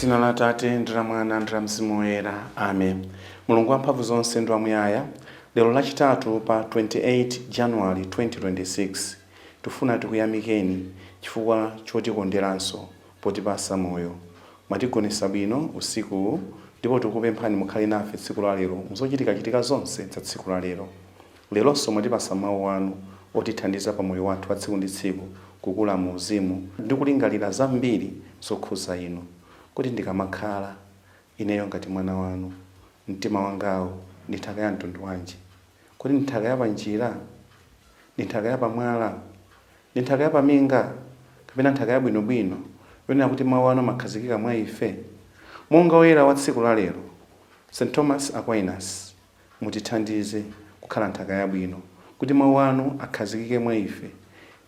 Dzina la Atate ndi la Mwana ndi la Mzimu Woyera. Amen. Mulungu wamphamvu zonse ndi wamuyaya, lero Lachitatu pa 28 January 2026, tifuna tikuyamikeni chifukwa chotikonderanso potipasa moyo. Mwatigonesa bwino usikuwu ndipo tikukupemphani mukhale nafe tsiku la lero muzochitikachitika zonse za tsiku la lero. Leronso mwatipasa mawu anu otithandiza pa moyo wathu wa tsiku ndi tsiku kukula mu uzimu ndi kulingalira zambiri zokhuza inu. Kuti ndikamakhala ineyo ngati mwana wanu, mtima wangawu ndi nthaka ya mtundu wanji? Kodi ndi nthaka ya panjira? Ndi nthaka ya pamwala? Ndi nthaka ya paminga? Kapena nthaka yabwinobwino yonena kuti mawu anu amakhazikika mwa ife? Monga woyera wa tsiku la lero, St. Thomas Aquinas, mutithandize kukhala nthaka yabwino, kuti mawu anu akhazikike mwa ife,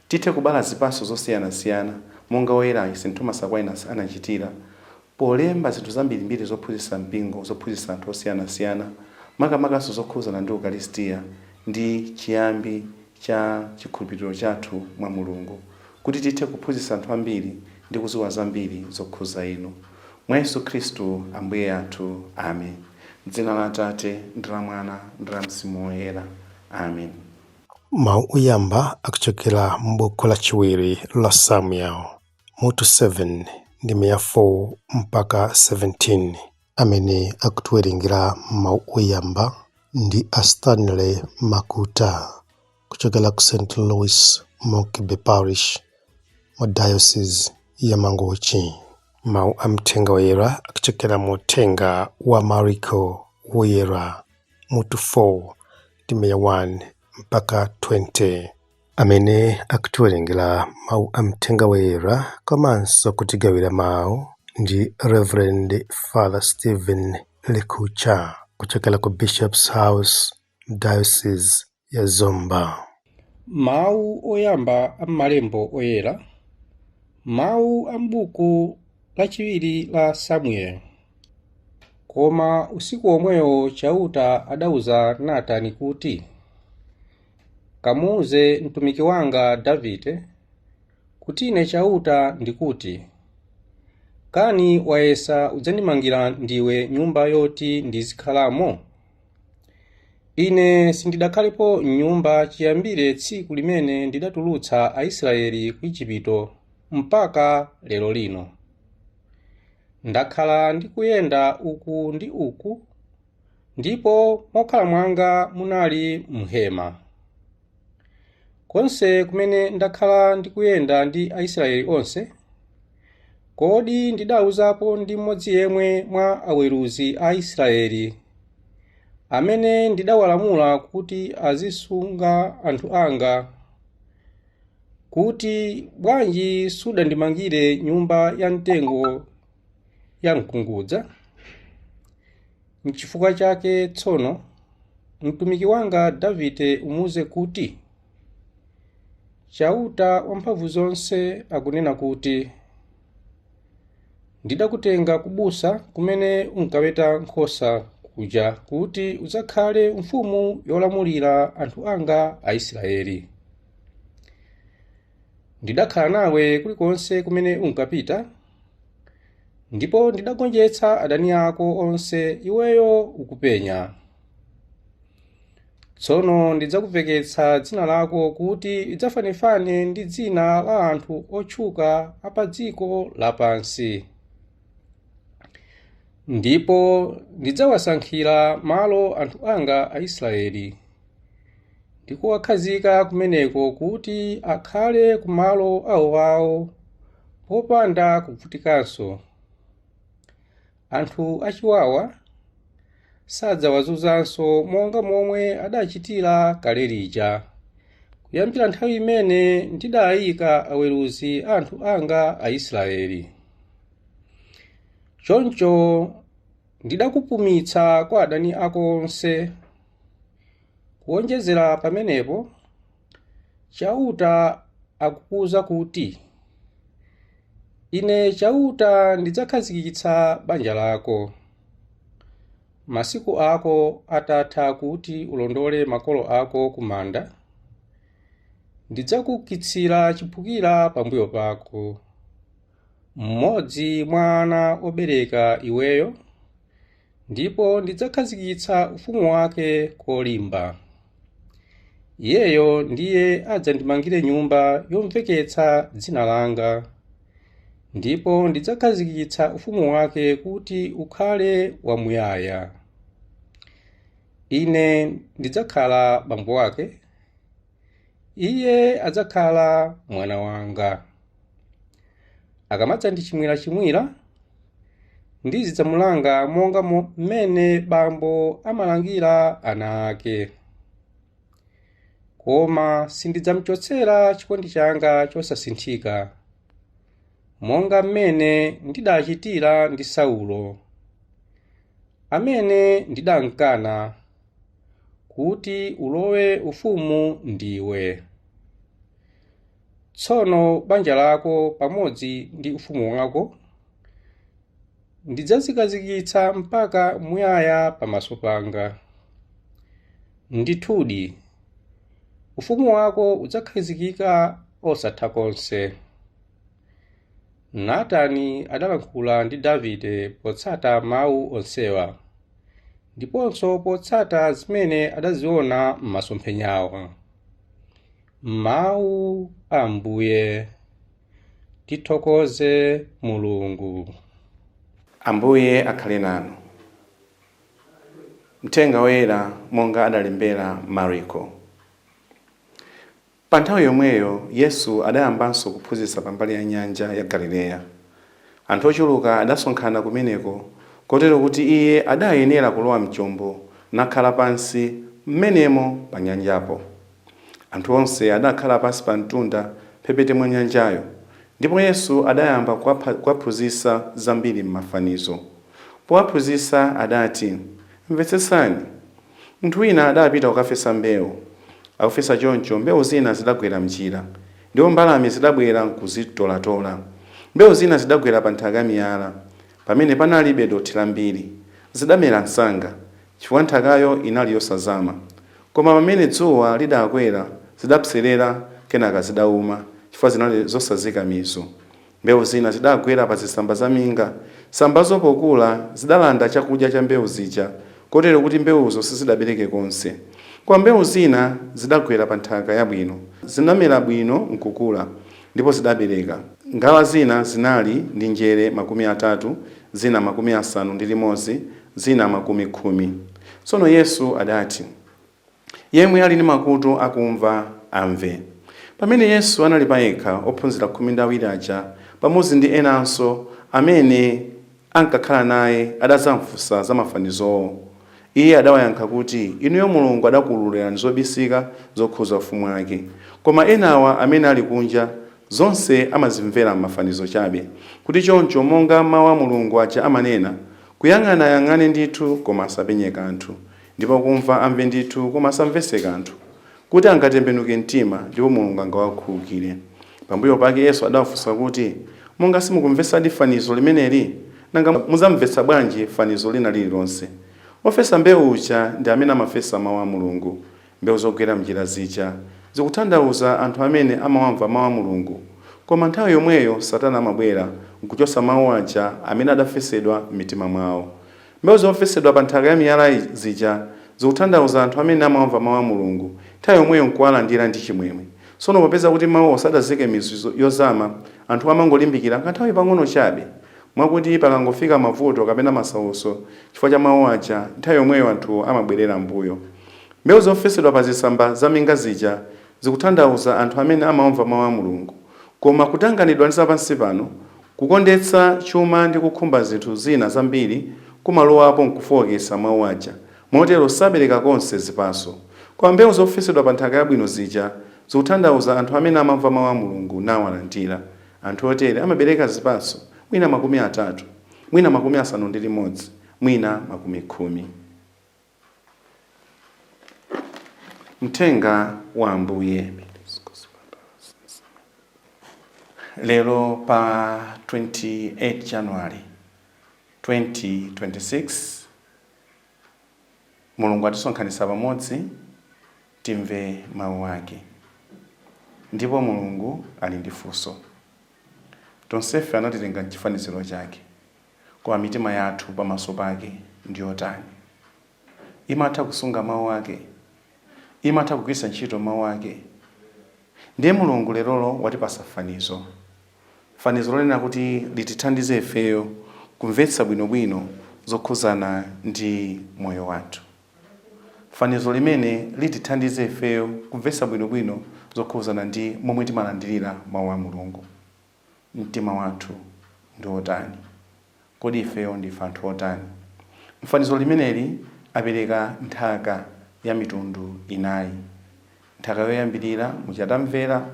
tithe kubala zipatso zosiyanasiyana monga woyerayu St. Thomas Aquinas anachitira polemba zinthu zambirimbiri zophunzitsa mpingo, zophunzitsa anthu osiyanasiyana, makamakanso zokhuzana ndi Ukaristiya ndi chiyambi cha chikhulupiriro chathu mwa Mulungu, kuti tithe kuphunzitsa anthu ambiri ndi kudziwa zambiri zokhuza inu. Mwa Yesu Khristu Ambuye athu. Amen. M'dzina la Atate, ndi la Mwana, ndi la Mzimu Woyera. Amen. Mawu oyamba akuchokera m'buku lachiwiri la Samuel, mutu 7 ndime ya 4 mpaka 17. Amene akutiwerengera mawu oyamba ndi a Stanley Makuta kuchokera ku St. Louis Monkey Parish mu Diocese ya Mangochi. Mawu a Mthenga Woyera akuchokera mu Uthenga wa Mariko Woyera mutu 4 ndime ya 1 mpaka 20. Amene akutiwerengera mawu a Mthenga Woyera komanso kutigawira mawu ndi Reverend Father Stephen Lekucha kuchokera ku Bishop's House Diocese ya Zomba. Mawu oyamba a m'Malembo Oyera, mawu a m'buku lachiwiri la Samueli. Koma usiku womwewo Chauta adauza Natani kuti, Kamuuze mtumiki wanga Davide kuti Ine Chauta ndikuti, Kani wayesa udzandimangira ndiwe nyumba yoti ndizikhalamo? Ine sindidakhalepo m'nyumba chiyambire tsiku limene ndidatulutsa Aisraeli ku Ejipito mpaka lero lino. Ndakhala ndikuyenda uku ndi uku, ndipo mokhala mwanga munali m'hema. Konse kumene ndakhala ndikuyenda ndi Aisraeli onse, kodi ndidawuzapo ndi mmodzi yemwe mwa aweruzi a Israeli amene ndidawalamula kuti azisunga anthu anga, kuti bwanji sudandimangire nyumba ya mtengo ya mkungudza? N'chifukwa chake tsono mtumiki wanga Davide umuuze kuti, Chauta Wamphamvuzonse akunena kuti, Ndidakutenga kubusa kumene unkaweta nkhosa kuja kuti udzakhale mfumu yolamulira anthu anga Aisraeli. Ndidakhala nawe kulikonse kumene unkapita, ndipo ndidagonjetsa adani ako onse iweyo ukupenya. Tsono ndidzakuveketsa dzina lako kuti lidzafanefane ndi dzina la anthu otchuka a pa dziko lapansi. Ndipo ndidzawasankhira malo anthu anga Aisraeli, ndi kuwakhazika kumeneko kuti akhale ku malo awoawo popanda kuvutikanso. Anthu achiwawa sadzawazunzanso monga momwe adachitira kale lija, kuyambira nthawi imene ndidayika aweruzi a anthu anga Aisraeli. Choncho ndidakupumitsa kwa adani ako onse. Kuwonjezera pamenepo, Chauta akukuuza kuti, Ine Chauta ndidzakhazikitsa banja lako. Masiku ako atatha kuti ulondole makolo ako ku manda, ndidzakuukitsira chiphukira pambuyo pako. Mmodzi mwa ana obereka iweyo, ndipo ndidzakhazikitsa ufumu wake kolimba. Iyeyo ndiye adzandimangire nyumba yomveketsa dzina langa, ndipo ndidzakhazikitsa ufumu wake kuti ukhale wamuyaya. Ine ndidzakhala bambo wake, iye adzakhala mwana wanga. Akamadzandichimwirachimwira, ndizidzamulanga monga mmene bambo amalangira ana ake. Koma sindidzamuchotsera chikondi changa chosasinthika, monga mmene ndidachitira ndi Saulo, amene ndidamkana kuti ulowe ufumu ndiwe. Tsono banja lako pamodzi ndi ufumu wako ndidzazikhazikitsa mpaka muyaya pamaso panga. Ndithudi, ufumu wako udzakhazikika osatha konse. Natani adalankhula ndi Davide potsata mawu onsewa, ndiponso potsata zimene adaziona m'masomphenyawo. Mawu a Ambuye. Tithokoze Mulungu. Ambuye akhale nanu. Mthenga woyera monga adalembera Mariko. Pa nthawi yomweyo Yesu adayambanso kuphunzitsa pambali ya nyanja ya Galileya. Anthu ochuluka adasonkhana kumeneko, kotero kuti iye adayenera kulowa mchombo nakhala pansi m'menemo pa nyanjapo. Anthu onse adakhala pansi pa mtunda mphepete mwa nyanjayo, ndipo Yesu adayamba kuwaphunzitsa zambiri m'mafanizo. Powaphunzitsa adati, mvetsetsani. Munthu wina adapita kukafesa mbewu. Akufesa choncho, mbewu zina zidagwera mnjira, ndipo mbalame zidabwera nkuzitolatola. Mbewu zina zidagwera pa nthaka ya miyala, pamene panalibe dothi lambiri. Zidamera msanga, chifukwa nthakayo inali yosazama. Koma pamene dzuwa lidakwera, zidapserera, kenaka zidauma, chifukwa zinali zosazika mizu. Mbewu zina zidagwera pa zitsamba za minga. Tsambazo pokula zidalanda chakudya cha mbewu zija, kotero kuti mbewuzo sizidabereke konse. Koma mbewu zina zidagwera pa nthaka yabwino. Zinamera bwino nkukula, ndipo zidabereka. Ngala zina zinali ndi njere 30, zina 60, zina 10. Tsono Yesu adati, yemwe ali ndi makutu akumva, amve. Pamene Yesu anali payekha, ophunzira 12 aja pamodzi ndi enanso amene ankakhala naye adadzamfunsa za mafanizowo. Iye adawayankha kuti, inuyo Mulungu adakuwululirani zobisika zokhudza ufumu wake. Koma enawa amene ali kunja, zonse amazimvera m'mafanizo chabe, kuti choncho monga mawu a Mulungu aja amanena, kuyang'ana ayang'ane ndithu koma asapenye kanthu, ndipo kumva amve ndithu koma asamvetse kanthu, kuti angatembenuke mtima ndipo Mulungu angawakhululukire. Pambuyo pake Yesu adawafunsa kuti, monga simukumvetsadi fanizo limeneli, nanga mudzamvetsa bwanji fanizo lina lililonse? Wofesa mbewu uja ndi amene amafesa mawu a Mulungu. Mbewu zogwera m'njira zija zikutanthauza anthu amene amawamva mawu a Mulungu, koma nthawi yomweyo Satana amabwera nkuchotsa mawu aja amene adafesedwa m'mitima mwawo. Mbewu zofesedwa pa nthaka ya miyala zija zikutanthauza anthu amene amawamva mawu a Mulungu, nthawi yomweyo nkuwalandira ndi chimwemwe. Tsono popeza kuti mawuwo sadazike mizu yozama, anthu amangolimbikira kanthawi pang'ono chabe. Mwakuti pakangofika mavuto kapena masautso chifukwa cha mawu aja, nthawi yomweyo anthuwo amabwerera m'mbuyo. Mbewu zofesedwa pa zitsamba za minga zija zikutanthauza anthu amene amawamva mawu a Mulungu, koma kutanganidwa ndi zapansi pano, kukondetsa chuma ndi kukhumba zinthu zina zambiri kumalowapo nkufowoketsa mawu aja, motero sabereka konse zipatso. Koma mbewu zofesedwa pa nthaka yabwino zija zikutanthauza anthu amene amamva mawu a Mulungu nawalandira. Anthu otere amabereka zipatso, mwina 30, mwina 60, mwina 10. Mthenga wa Ambuye. Lero pa 28 January 2026, Mulungu atisonkhanitsa pamodzi timve mawu ake. Ndipo Mulungu ali ndi funso. Tonsefe anatilenga mchifaniziro chake, koma mitima yathu pamaso pake ndiyotani? Imatha kusunga mawu ake? Imatha kugwiritsa ntchito mawu ake? Ndiye Mulungu lerolo watipasa fanizo, fanizo lonena kuti litithandize ifeyo kumvetsa bwinobwino zokhuzana ndi moyo wathu, fanizo limene litithandize ifeyo kumvetsa bwinobwino zokhuzana ndi momwe timalandirira mawu a Mulungu. Mtima wathu ndi otani? Kodi ifeyo ndife anthu otani? Mfanizo limeneli apereka nthaka ya mitundu inayi. Nthaka yoyambirira muchatamvera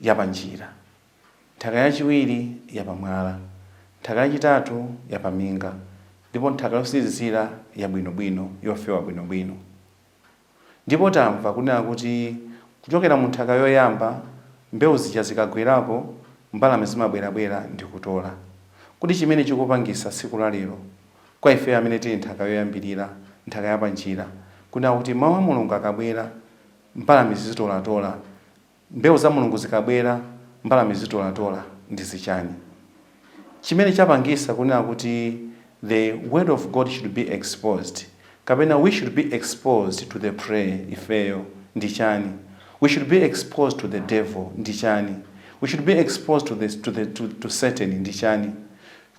yapanjira, nthaka yachiwiri yapamwala, nthaka yachitatu yapaminga, ndipo nthaka yosirizira yabwinobwino, yofewa bwinobwino. Ndipo tamva kunena kuti kuchokera mu nthaka yoyamba, mbewu zija zikagwerapo, mbalame zimabwerabwera ndi kutola. Kuti chimene chikupangisa tsiku la lero kwa ife amene tili nthaka yoyambirira, nthaka yapanjira, kunena kuti mawu a Mulungu akabwera, mbalame zizitolatola, mbewu za Mulungu zikabwera, mbalame zitolatola, ndi zichani chimene chapangisa kunena kuti the word of God should be exposed, kapena we should be exposed to the prey ifeyo, ndi chani? We should be exposed to the devil, ndi chani? We should be exposed to Satan, ndi chani?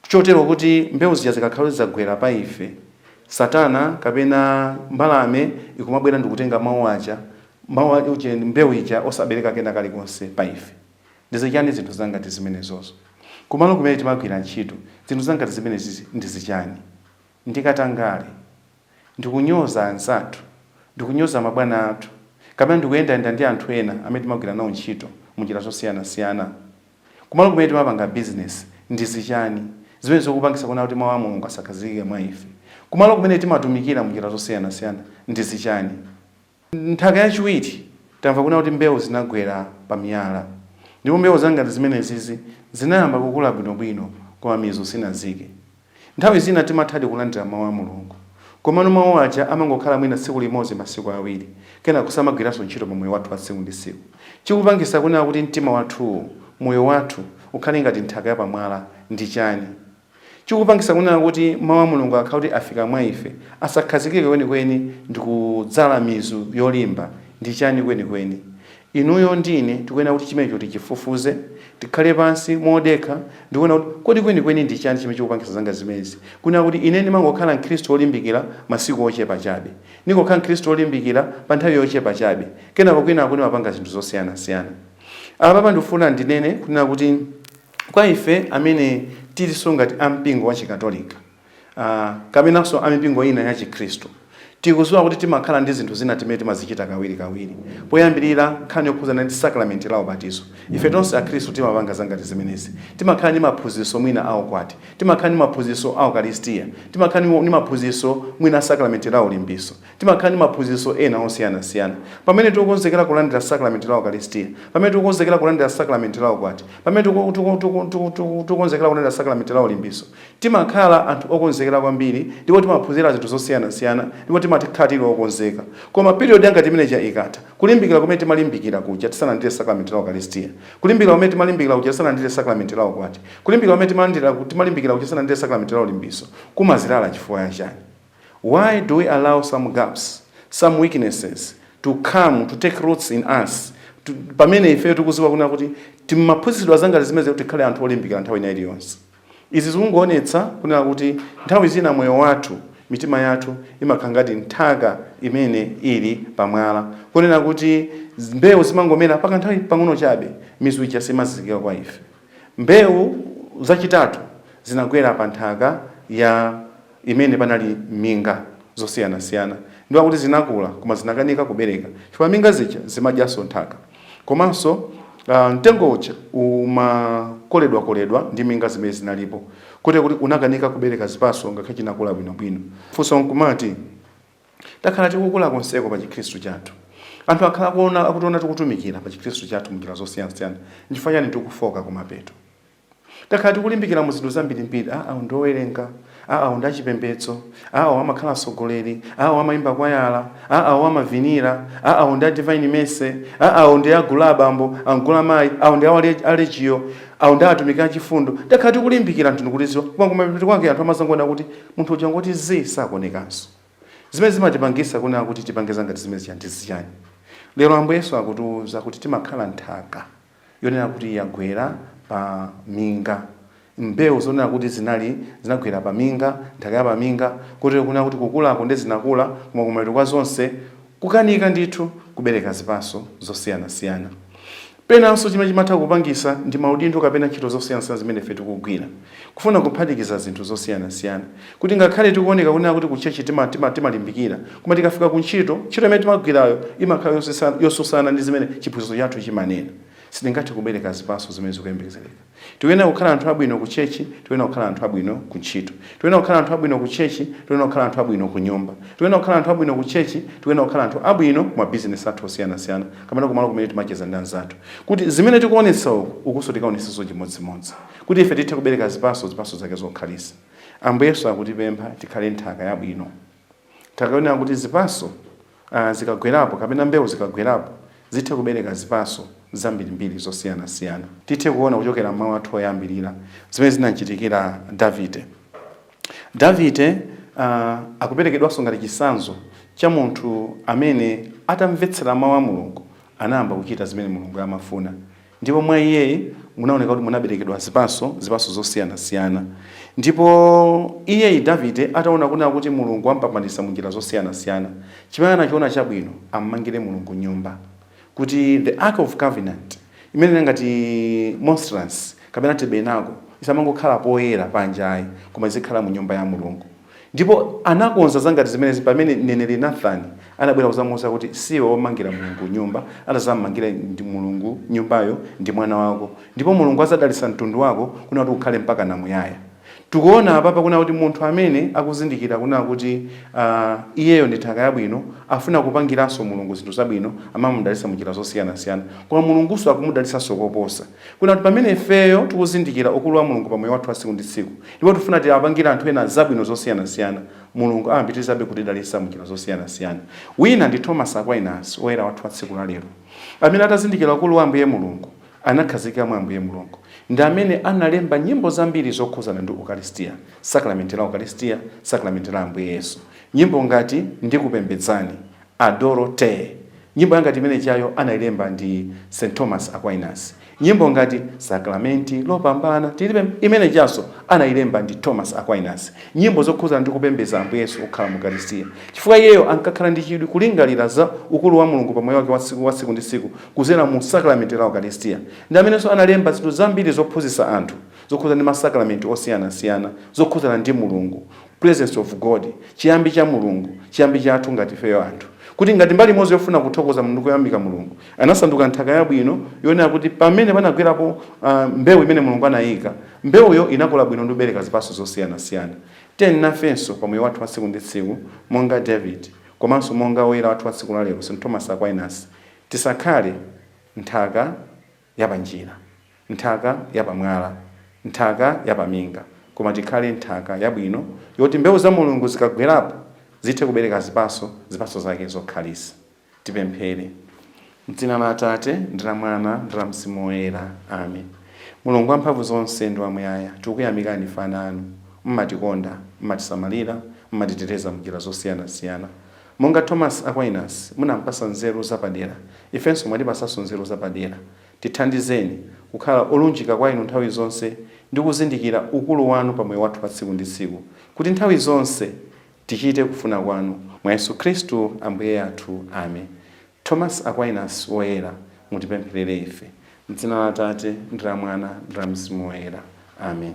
Chotero kuti mbewu zija zikakhala zagwera pa ife, Satana kapena mbalame ikumabwera ndikutenga mawu aja, mawu aja, mbewu ija, osabereka kena kalikonse pa ife, ndizichani zinthu zangati zimenezozo? Kumalo kumene timagwira ntchito, zinthu zangati zimenezi ndizichani? Ndikatangale, ndikunyoza anzathu, ndikunyoza mabwana athu, kapena ndikuyendayenda ndi anthu ena amene timagwira nawo ntchito munjira zosiyanasiyana? Kumalo kumene timapanga business, ndizichani zimene zikupangisa kuona kuti mawu a Mulungu asakhazikike mwa ife? Kumalo kumene timatumikira munjira zosiyanasiyana, ndizichani? Nthaka yachiwiri, tamva kuna kuti mbewu zinagwera pa miyala, ndipo mbewu zangati zimenezizi zinayamba kukula bwinobwino, koma mizu sinazike. Nthawi zina timathadi kulandira mawu a Mulungu, komano mawu aja amangokhala mwina tsiku limodzi, masiku awiri, kena kusamagwiranso ntchito pa moyo wathu wa tsiku ndi tsiku. Chikupangisa kunena kuti mtima wathuwu, moyo wathu ukhale ngati nthaka yapamwala, ndi chani? Chikupangisa kunena kuti mawu a Mulungu akhala kuti afika mwa ife, asakhazikike kwenikweni ndi kudzala mizu yolimba, ndi chani kwenikweni? Inuyo ndine tikuyenera kuti chimenecho tichifufuze, tikhale pansi modekha ndikuona kuti kodi kwenikweni ndi chani chimene chikupangisa zanga zimenezi, kunena kuti ine ndimangokhala Mkhristu wolimbikira masiku ochepa chabe, ndingokhala Mkhristu wolimbikira pa nthawi yochepa chabe, kenako kwinako ndimapanga zinthu zosiyanasiyana. Apa ndikufuna ndinene kunena kuti kwa ife amene tilinso ngati ampingo wa Chikatolika, kapenanso amipingo ina ya Chikhristu, tikudziwa kuti timakhala ndi zinthu zina timene timazichita kawirikawiri. Poyambirira, nkhani yokhuzana ndi sakramenti la ubatizo. Ife tonse Akhristu timapanga zangati zimenezi. Timakhala ndi maphunzitso mwina a ukwati, timakhala ndi maphunzitso a Ukaristiya, timakhala ndi maphunzitso mwina a sakramenti la ulimbiso, timakhala ndi maphunzitso ena osiyanasiyana. Pamene tikukonzekera kulandira sakramenti la Ukaristiya, pamene tikukonzekera kulandira sakramenti la ukwati, pamene tikukonzekera kulandira sakramenti la ulimbiso, timakhala anthu okonzekera kwambiri ndipo timaphunzira zinthu zosiyanasiyana ndipo timakhala tili okonzeka. Koma period yangati imeneja ikatha, kulimbikira kumene timalimbikira kuja tisalandire sakramenti la Ukaristiya, kulimbikira kumene timalimbikira kuja tisalandire sakramenti la ukwati, kulimbikira kumene timalimbikira kuja tisalandire sakramenti la ulimbiso, kumazilala chifukwa chani? Why do we allow some gaps, some weaknesses to come to take roots in us, pamene ife tikuziwa kuna kuti timaphunzitsidwa zangati zimene kuti tikhale anthu olimbikira nthawi ina iliyonse? Izi zikungoonetsa kunena kuti nthawi zina moyo wathu, mitima yathu imakhala ngati nthaka imene ili pamwala, kunena kuti mbewu zimangomera pakanthawi pang'ono chabe, mizu ija simazikika kwa ife. Mbewu zachitatu zinagwera pa nthaka ya imene panali minga zosiyanasiyana, ndiwo kuti zinakula koma zinakanika kubereka chifukwa minga zija zimadyanso nthaka, komanso mtengo uja umakoledwakoledwa ndi minga zimene zinalipo, kuti unakanika kubereka zipatso ngakhale chinakula bwinobwino. Funso nkumati, takhala tikukula konseko pa Chikhristu chathu, anthu akhala kuona, akutiona tikutumikira pa Chikhristu chathu munjira zosiyanasiyana, nchifukwa chani tikufoka kumapeto? Takhala tikulimbikira mu zinthu zambirimbiri, ndowerenga, Awo ndi achipembedzo, awo amakhala atsogoleri, awo amayimba kwayala, awo amavinira, awo ndi a Divine Mercy, awo ndi agulu abambo, agulu amayi, awo ndi awo alejiyo, awo ndi atumiki achifundo. Takhala tikulimbikira anthu ndikutiziwa, koma kumapeto kwake anthu amazangoona kuti munthu uja ngoti zi sakuonekanso. Zimene zimatipangisa kunena kuti tipange ngati zimene zija ndi zichani? Lero Ambuye Yesu akutiwuza kuti timakhala nthaka yonena kuti yagwera pa minga, mbewu zonena kuti zinagwera pa minga, nthaka ya pa minga, kotero kunena kuti kukulako ndi zinakula, koma kumapeto kwa zonse kukanika ndithu kubereka zipatso zosiyanasiyana. Penanso chimene chimatha kupangisa ndi maudindo kapena ntchito zosiyanasiyana zimene ife tikugwira, kufuna kuphatikiza zinthu zosiyanasiyana, kuti ngakhale tikuoneka kunena kuti ku church timalimbikira, koma tikafika ku ntchito, ntchito imene timagwirayo imakhala yosusana ndi zimene chiphunzitso chathu chimanena, sitingathe kubereka zipatso zimene zikuyembekezereka. Tikuyenera kukhala anthu abwino ku church, tikuyenera kukhala anthu abwino ku ntchito, tikuyenera kukhala anthu abwino ku church, tikuyenera kukhala anthu abwino ku nyumba, tikuyenera kukhala anthu abwino ku church, tikuyenera kukhala anthu abwino ku mabizinesi athu osiyanasiyana kapena kumalo kumene timacheza ndi anzathu, kuti zimene tikuonetsa uku, ukunso tikaonetsenso chimodzimodzi, kuti ife tithe kubereka zipatso, zipatso zake zokhalisa. Ambuye Yesu akutipempha tikhale nthaka yabwino, nthaka yonena kuti zipatso zikagwerapo kapena mbewu zikagwerapo zithe kubereka zipatso zambirimbiri zosiyanasiyana. Tithe kuona kuchokera mmawu athu oyambirira zimene zinachitikira Davide. Davide akuperekedwanso ngati chitsanzo cha munthu amene atamvetsera mawu a Mulungu anayamba kuchita zimene Mulungu amafuna, ndipo mwa iyeyi munaoneka kuti munaberekedwa zipatso, zipatso zosiyanasiyana. Ndipo iyeyi Davide ataona kunena kuti Mulungu wampambanitsa munjira zosiyanasiyana, chimene anachiona chabwino ammangire Mulungu nyumba, kuti the Ark of Covenant imene ngati monstrance kapena tabernacle isamangokhala poyera panja ayi, koma izikhala mu nyumba ya Mulungu. Ndipo anakonza zangati zimenezi pamene mneneri Nathani anabwera kuzamuwuza kuti siwe womangira Mulungu nyumba, atazammangira ndi Mulungu nyumbayo ndi mwana wako, ndipo Mulungu azadalitsa mtundu wako kuna kuti ukhale mpaka namuyaya. Tikuona apapa kuna kuti munthu amene akuzindikira kuna kuti iyeyo ndi nthaka yabwino, afuna kupangiranso Mulungu zinthu zabwino, amamudalitsa munjira zosiyanasiyana, koma Mulungunso akumudalitsanso koposa. Kuna kuti pamene ifeyo tikuzindikira ukulu wa Mulungu pamoyo wathu wa tsiku ndi tsiku, ndipo tifuna tiapangira anthu ena zabwino zosiyanasiyana, Mulungu amapitirizabe kutidalitsa munjira zosiyanasiyana. Wina ndi Thomas Aquinas, woyera wathu wa tsiku la lero, amene atazindikira ukulu wa Ambuye Mulungu anakhazikika mwa Ambuye Mulungu, ndi amene analemba nyimbo zambiri zokhuzana ndi Ukaristiya, sakramenti la Ukaristiya, sakramenti la Ambuye Yesu. Nyimbo ngati "Ndikupembedzani", "Adoro Te", nyimbo yangati imene chayo anayilemba ndi St Thomas Aquinas. Nyimbo ngati "Sakramenti Lopambana" tilibe, imene chaso anayilemba ndi Thomas Aquinas. Nyimbo zokhuzana ndi kupembedza Ambuye Yesu kukhala mu Ukaristiya, chifukwa iyeyo ankakhala ndi chidwi kulingalira za ukulu wa Mulungu pamoyo wake wa tsiku ndi tsiku kuzera mu sakramenti la Ukaristiya. Ndi amenenso analemba zinthu zambiri zophunzitsa anthu zokhuzana ndi masakramenti osiyanasiyana, zokhuzana ndi Mulungu, presence of God, chiyambi cha Mulungu, chiyambi chathu ngati ifeyo anthu, kuti ngati mbali imodzi yofuna kuthokoza Mulungu, kuyamika Mulungu. Anasanduka nthaka yabwino yonena kuti pamene panagwerapo mbewu imene Mulungu anayika, mbewuyo inakula bwino ndi kubereka zipatso zosiyanasiyana. Teni nafenso pamoyo wathu wa tsiku ndi tsiku, monga David komanso monga woyera wathu wa tsiku la lero St Thomas Aquinas, tisakhale nthaka yapanjira, nthaka yapamwala, nthaka yapaminga, koma tikhale nthaka yabwino yoti mbewu za Mulungu zikagwerapo zithe kubereka zipatso, zipatso zake zokhalisa. Tipemphere. Mdzina la Atate ndi la Mwana ndi la Mzimu Woyera, amen. Mulungu wamphamvu zonse ndi wamuyaya, tikukuyamikani ife ana anu. Mmatikonda, mmatisamalira, mmatiteteza mnjira zosiyanasiyana. Monga Thomas Aquinas munampasa nzeru zapadera, ifenso mwatipasanso nzeru zapadera. Tithandizeni kukhala olunjika kwa inu nthawi zonse ndi kuzindikira ukulu wanu pamoyo wathu wa tsiku ndi tsiku, kuti nthawi zonse tichite kufuna kwanu, mwa Yesu Khristu Ambuye athu, amen. Thomas Aquinas woyera, mutipempherere ife. Mdzina la Atate ndi la Mwana ndi la Mzimu Woyera, amen.